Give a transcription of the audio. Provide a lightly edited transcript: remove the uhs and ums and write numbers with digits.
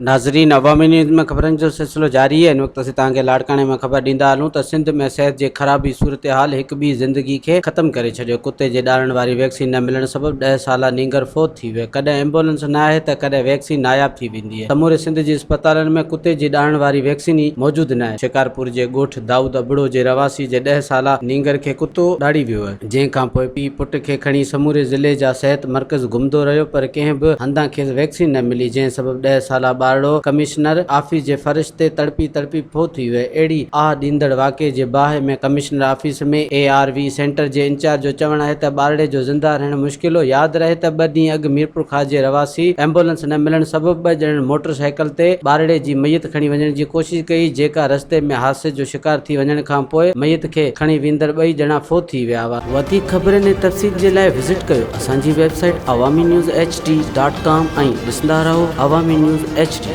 ناظرين عوامي نيوز ۾ خبرن جو سلسلو جاري آهي هن وقت اسين توهان کي لاڙڪاڻي مان خبر ڏيندا هلون ته سنڌ ۾ صحت جي خرابي صورتحال هڪ ٻي زندگي کي ختم ڪري ڇڏيو ڪتي جي ڏاڙهڻ واري ويڪسين نه ملڻ سبب ڏهه سالا نينگر فوت ٿي ويو ڪڏهن ايمبولنس نه آهي ته ڪڏهن ويڪسين ناياب ٿي ويندي آهي سموري سنڌ جي اسپتالن ۾ ڪتي جي ڏاڙهڻ واري ويڪسين ئي موجود نه آهي شڪارپور جي ڳوٺ دائود ابڙو جي رهواسي جي ڏهه سالا نينگر کي ڪتو ڏاڙهي ويو جنهن کان پوء پيء پٽ کي کڻي سموري ضلعي جا صحت مرڪز گهمندو رهيو پر ڪنهن به هنڌان کيس ويڪسين نه ملي جنهن سبب ڏهه سالا ٻارڙو ڪمشنر آفيس جي فرش تي تڙپي تڙپي فوت ٿي ويو اهڙي آهه ڏيندڙ واقعي جي باهه ۾ commissioner office ۾ A R V centre جي انچارج جو چوڻ آهي ته ٻارڙي جو زنده رهڻ مشڪل هو ياد رهي ته ٻه ڏينهن اڳ ميرپورخاص جي رهواسي ايمبولنس نه ملڻ سبب ٻه ڄڻن موٽر سائيڪل تي ٻارڙي جي ميت کڻي وڃڻ جي ڪوشش ڪئي جيڪا رستي ۾ حادثي جو شڪار ٿي وڃڻ کان پوء ميت کي کڻي ويندڙ ٻئي ڄڻا فوت ٿي ويا هئا. وڌيڪ خبرن ۽ تفصيل جي لاء وزٽ ڪيو اسان جي website Awami news H D dot com ۽ ڏسندا رهو عوامي نيوز ايڇ.